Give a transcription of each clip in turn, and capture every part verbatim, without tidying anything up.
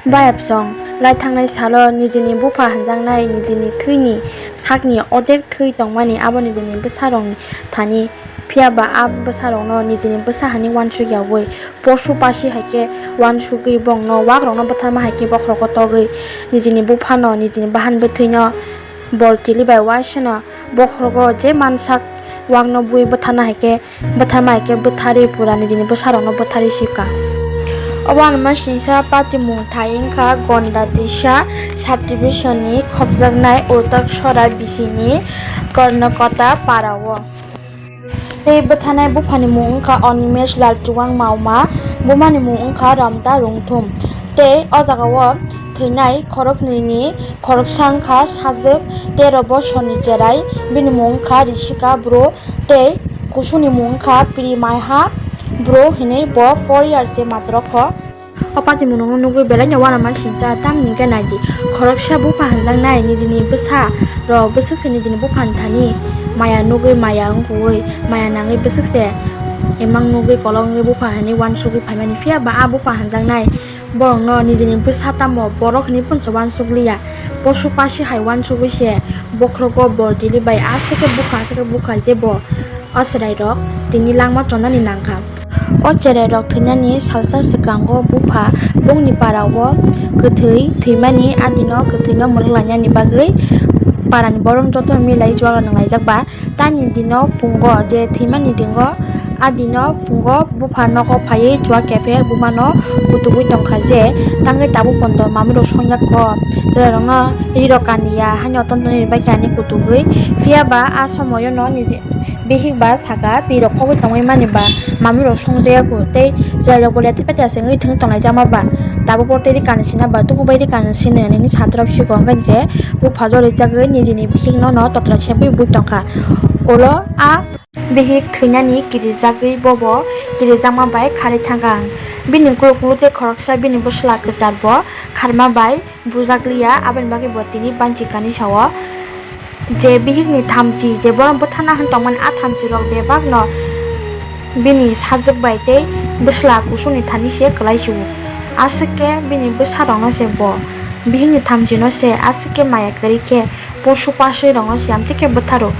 Bayapsong lai thangnai salo nijini bupha hwnjaknai nijini thwini sakni odek thwi tongmani abo nijini bwsarokni thani, phiya ba a bwsarokno nijini bwsa hani uansuk yaui posu pasi hai khe uansugwi bongno wakrokno bwtharma hai khe bokhorogo togwi nijini buphano nijini bahan bwthwino bol tili bai uaisano bokhorogo je mansak wakno bui bwtharna hai khe bwtharma hai khe bwtharwi pura nijini bwsarokno bwtharwi sibkha. Obo anma singsa patimung thai wngkha Gonda Tisa subdivision ni khopjaknai Ultak Sora bisini Kornokota para o. Tei bwtharnai buphani mung wngkha Animesh Lal Chuwang Mauma, bumani mung wngkha Ramda Rungthum. Tei o jagao thwinai khoroknwini khoroksa wngkha sajwk tero bosorni cherai, bini mung wngkha Rishika Bru, tei kusuni mung wngkha Pri Maiha Bru hinwi bo four years se matro kho. O patimung rokno nugwi belai no uanama singcha, tamni hwnkhe nai di, khoroksa bupha hwnjaknai nijini bwsa rok bwswk se nijini buphani thani maya nugwi maya wngkukwi maya nangwi bwswk se imang nugwi kolok wngwi bupha hinwi uansugwi phaimani, phiya ba a bupha hwnjaknai borokno nijini bwsa tamo borok hinwi phunsa uansukliya, posu pasi hai uansugwi se bokhorogo bol tili bai aswk khe bupha aswk khe bupha je bo. O chwrairok tini langma chonani nangkha. O chwrairok thwinani salsa swkango bupha bongni parao kwthwi thwimani, a dino kwthwino mwlwk lainani bagwi parani borok jotono milai chuwak rwna laijak ba. Tani dino phungo je thwimani dingo, a dino phungo bupha nogo phaiwi chuwak kephe bumano kutugwi tongkha je tangwi tabuk pondo mamwirok songya kok. Chwrairokno rirok kaniya haino tontonwi ribaikha ani kutugwi. Phiya ba a somoyono niji Bihik ba saka, twi rok khogwi tongwi mani ba, mamwi rok song jaya khu, tei chwrai rok bo letri petri se wngwi thwng tong lai jakma ba, tabuk bo tei rikani sina ba, tuku bai rikani sini nini satrap siko, hwnkhe je bupha jorwi jagwi nijini bihik no, no totra sebwi bui tongkha. Ulo a bihik thwinani kirijagwi bobo kirijakma bai kharwi thangkha. Bini kulu kulu tei khoroksa bini bwsla kwchar bo kharma bai bujakliya, aboni bagwi bo tini banchi kani sao. Je bihikni thamchi, je bono bwthana hwn tongmani, a thamchi rok bebak no bini sajwk bai tei bwsla kusuni thani se kwlai sio. Aswk khe bini bwsa rok no se bo bihikni thamchi no se aswk khe maya kwrwi khe posu paswi rok no se amtwi khe bwtharo.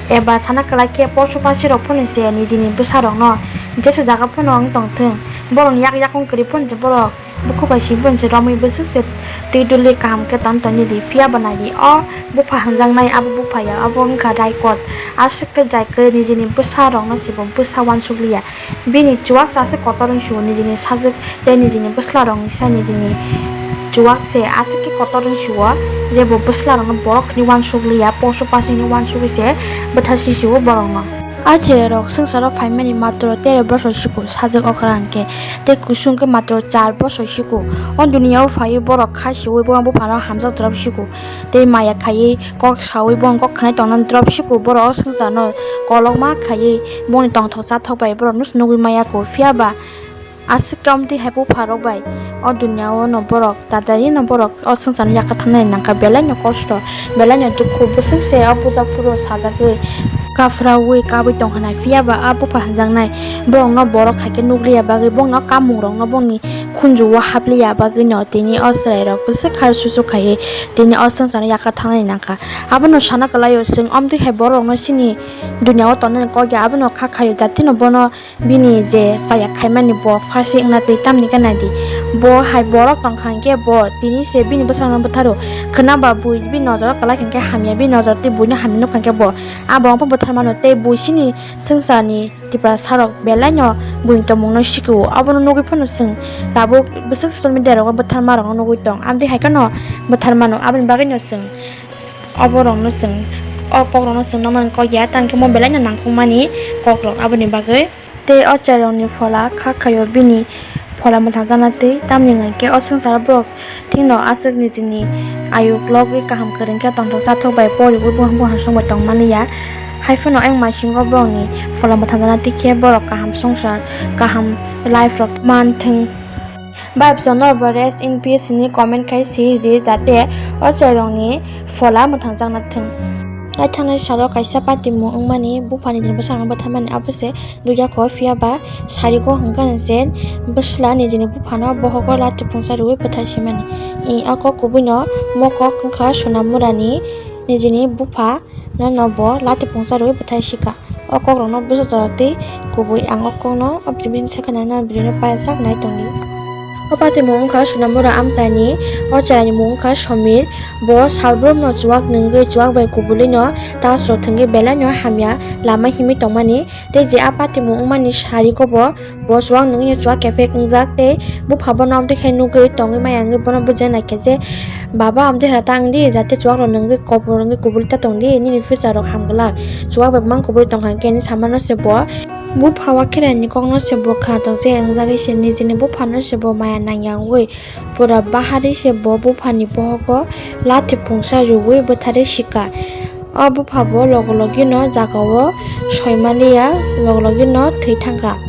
Eba sana kwlai khe posu paswi rok phano se nijini bwsa rok no jesa jaga phano wng tong thung, borok ni yak yakung kwrwi phano se borok Bukhuk bai simi bonsi romwi bwswk se twi duli kaham khe ton toni di, phiya bo nai di, o bupha hwnjaknai abo bupha ya, abo wngkha raikos. Aswk khe jai kwrwi nijini bwsa rokno se bo bwsa uansuk liya. Bini chuwak sa se kotor wng sio, nijini sajwk tei nijini bwsla rokni sa nijini chuwak se aswk khe kotor wng sio, je bo bwsla rokno borok hinwi uansuk liya, posu pasu hinwi uansugwi se bwtha si sio borokno. A chwrairok swngcharo phaimani matro tere bosor siko, sajwk okra hwnkhe, tei kusung khe matro char bosor siko. O duniya o phaiwi borok kha siwi bo buphano hamjak drop siko, tei maya khaiwi kok sawi bo kok khnai tongna drop siko. Borok o swngcharno kolokma khaiwi bongni tongthok chathok bai borok nugwi maya kho, phiya ba Aswk khe amtwi hai bupha rok bai o dunia o no borok, tatari no borok o swngchar no yakarthangnai nangkha, belai no kosto, belai no dukhu, bwswk se o puja phuru sajagwi kaphraui kabui tongkha nai, phiya ba a bupha hwnjaknai borok no borok hai khe nukliya bagwi, bongno kamung rok no bongni khunju o hapliya bagwi no tini o chwrai rok bwswk khai susu khaiwi tini o swngchar no yakarthangnai nangkha. Abono sana kwlaio chwng, amtwi hai borok no chini dunia o tongnani kok ya, abono kha khaio, jati no bono Bini je chaya khaimani bo phasi wngna twi tamni khe nai di. Bo hai borok tongkha hinkhe bo tini se bini bwsarokno bwtharo. Khwna ba bui bini nojoro kwlai kha hinkhe hamya, bini nojor twi buino hamya nukha hinkhe bo. A borok no bwthar mano tei bui chini swngcharni Tiprasa rok belai no buini tongmung no sikio. Abono nugwi phano chwng tabuk bwswk social media rogo bwtharma rokno nugwi tong. Amtwi hai kheno bwthar mano, aboni bagwi no chwng oborokno chwng o kokrokno chwng noknani kok ya, tangkhe mo belai no nangkukmani kokrok, aboni bagwi. Tei o chwrairokni phola kha khaio bini phola mwthangjakna twi, tamni hwnkhe o swngcharo borok thikno aswk nijini ayuk logwi kaham kwrwng khe tongthok chathok bai porigwi buphang buphang song bai tongmani ya. Haiphano engmaisingo borokni phola mwthangjakna twi khe borok kaham swngchar, kaham life rok man thwng. Bai bwsano bo rest in peace hinwi comment khai si di, jate o chwrairokni phola mwthangjakna thwng. Naithangnai salo kaisa patimung wngmani buphani nijini bwsarokno bwtharmani abo se dugya kho, phiya ba sarigo hwnkha hwnkhe bwsla nijini buphano bohogo lati phungsa rwui bwthar simani. I o kok kubuino mokok wngkha Sonamurani, nijini bupha no, no bo lati phungsa rwui bwthai sika. O kokrokno bwsa jora tei kubui ang o kokno o bising sakha nang nang birino payajak nai tongdi. O patimung wngkha Sonamura amchaini, o cheraini mung wngkha Somir. Bo salbrumno chuwak nwngwi chuwak bai kubulino tasro thwngwi belaino hamya lama himwi tongmani. Tei je a patimung wngmani sarigo bo Bo chuwak nwngwi chuwak kephek wngjak tei bupha bono amtwi khe nugwi tongwi maya wngwi bono bujina khe je, "Baba, amtwi hera ta wngdi, jate chuwak rok nwngwi kobor wngwi kubuli ta tongdi, nini future rok ham glak. Chuwak bai mang kubuli tongkha hwnkhe," hinwi samano se bo. Bupha wakhe raini kokno se bo khna tong je wngjagwi se nijini buphano se bo maya nangya wngwi pura bahari se bo buphani bohogo lati phungsa rwui bwtharwi sika. O bupha bo logo logino jagao soimaliya, logo logino thwi thangkha.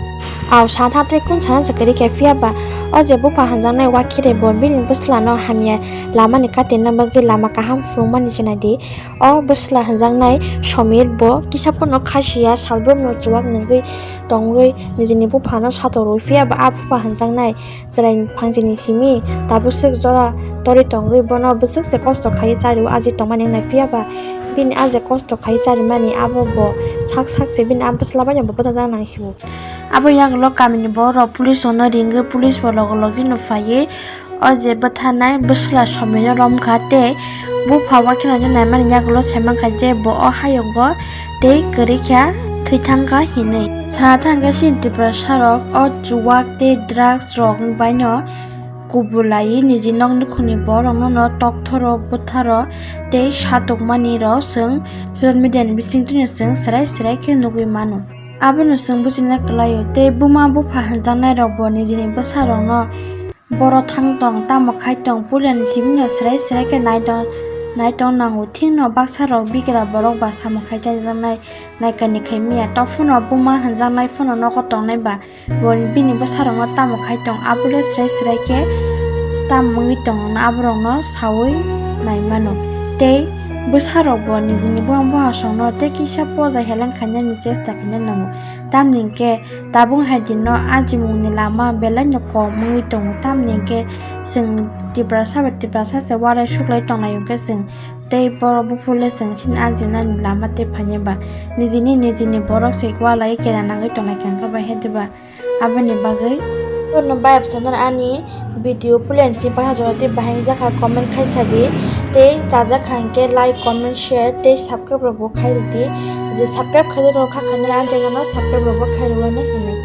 Aw, satha tei kun sana se kwrwi khe, phiya ba o je bupha hwnjaknai wakhe bo bini bwslano hamya lamani katina bagwi lama kaham phunukmani se nai di. O bwsla hwnjaknai Somir bo kisa phano khasiya, salbrumno chuwak nwngwi tongwi nijini buphano satok rwui, phiya ba a bupha hwnjaknai chwrai phangsini simi ta bwswk jora torwi tongwi bono bwswk se kosto khaiwi chario aji tongmani wngnai, phiya ba bini a je kosto khaiwi charimani abo bo sak sak se bini a bwsla bai no bo bwthajak nang sio. Abo yagulo kamini borok rok police rokno ringwi police bo logo logi no phaiwi o je bwtharnai bwsla Somirno romkha tei bupha wakhe no naimani yagulo saimankha je bo o hayungo tei kwrwi kha, thwi thangkha hinwi. Sana thangkhe chini Tiprasa rok o chuwak tei drugs rok baino kubulai niji nok nukhungni borok no tokthoro bwtharo tei satokmani rok chwng social media ni bisingtwi no chwng swrai swrai khe nugwi mano. Abono chwng bujina kwlaio tei buma bupha hwnjaknai rok bo nijini bwsa rok no Borok thang tong, tamo khai tong, puilani simi no srai srai khe nai tong, nai tong nango. Thik no baksa rok bigra borok ba samung khai chajaknai, naikani khai miya. Tong phano buma hwnjaknai phano nogo tongnai ba, bo bini bwsa rok no tamo khai tong, abo le srai srai khe tam wngwi tongo, aborok no saui nai mano. Tei bwsa rok bo nijini buma buma song no tei kisa poja heleng khainani chesta khaina nango. Tamni hwnkhe tabuk hai dino ajimungni lama belai no kom wngwi tongo, tamni hwnkhe chwng Tiprasa bai Tiprasa se uarai suklai tonglai hwnkhe chwng tei borok buphuru le chwng chini ajinani lama tei phainai ba nijini nijini borok se ualai kena nangwi tonglai kha hwnkhe bai hai diba aboni bagwi. Bono bai absonor ani video pulen si paha jora tei bahai jakha comment khai sadi tei chajak kha hwnkhe like, comment, share tei subscribe rok bo khai rwdi. Je subscribe khaijak rok kha khainai ang channel no subscribe rok bo khai rwmani hinwi.